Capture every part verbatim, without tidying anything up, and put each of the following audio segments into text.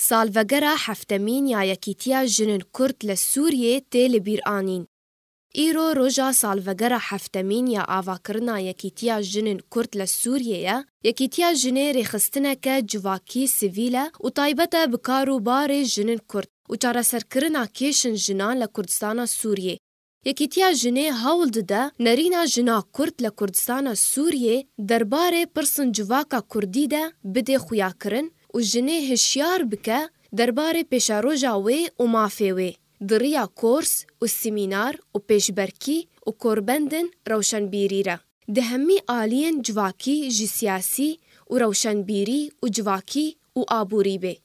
Salvegera heftemîn ya Yekîtiya Jinin Kurd li Sûriyê tê li bîr anîn. Îro roja salvegera heftemîn ya avakirina Yekîtiya Jinin Kurd li Sûriyê ye. Yekîtiya Jinê rêxistineke civakî, sivîl e û taybet e bi kar û barê jinin Kurd û çareserkirina kêşên jinan li Kurdistana Sûriyê. Yekîtiya Jinê hewl dide nerîna jina Kurd li Kurdistana Sûriyê derbarê pirsên civaka Kurdî de bidê xuyakirin û jinê hişyar bike derbarê pêşeroja wê û mafê wê, di riya kors û semînar û pêşberkî û korbendên rewşenbîrî re, di hemî aliyên civakî, ji siyasî û rewşenbîrî û civakî û aborî bê.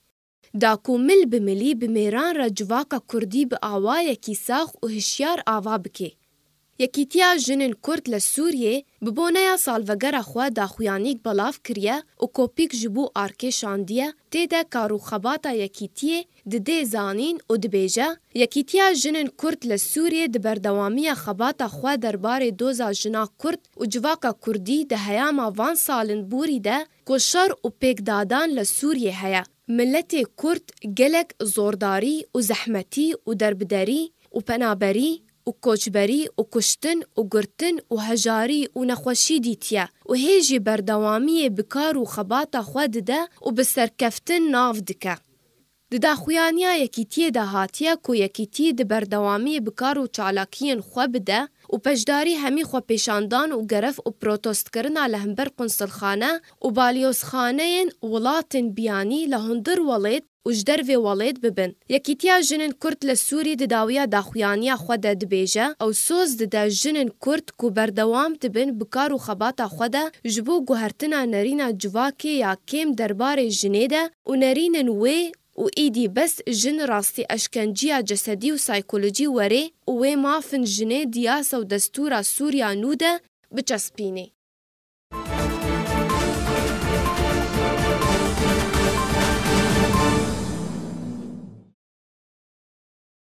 Da ku mil bi milî bi mêran re civaka Kurdî bi awayekî sax û hişyar ava bike. Yekîtiya Jinin Kurd li Sûriyê bi boneya salvegera xwe daxuyanîk belav kiriye û kopîk ji bo arkê şandiye, tê de kar û xebata Yekîtiyê didê zanîn û dibêje, Yekîtiya Jinin Kurd li Sûriyê di berdewamiya xebata xwe derbarê doza jina Kurd û civaka Kurdî di heyama van salên borî de ku şer û pêkdadan li Sûriyê heye, miletê Kurd gelek zordarî û zehmetî û derbiderî û penaberî û koçberî û kuştin û girtin û hejarî û nexweşî dîtiye û hê jî berdewamiyê bi kar û xebata xwe dide û bi serkeftin nav dike. Di daxuyaniya Yekîtiyê de hatiye ku Yekîtî di berdewamiyê bi kar û çalakiyên xwe bide û beşdarî hemî xwepêşandan û grev û protestkirina li hember qunsulxane û balyozxaneyên welatên biyanî li hundir welêt û ji dervê welêt bibin. Yekîtiya Jinên Kurd li Sûrî di dawiya daxuyaniya xwe de dibêje, ew soz dide jinên Kurd ku berdewam dibin bi kar û xebata xwe de ji bo guhertina nerîna civakê ya kêm derbarê jinê de û nerînên wê û îdî bes jin rastî eşkenciya cesedî û saykolojî werê û wê mafin jinê di yasa û destûra Sûriya nû de biçespînê.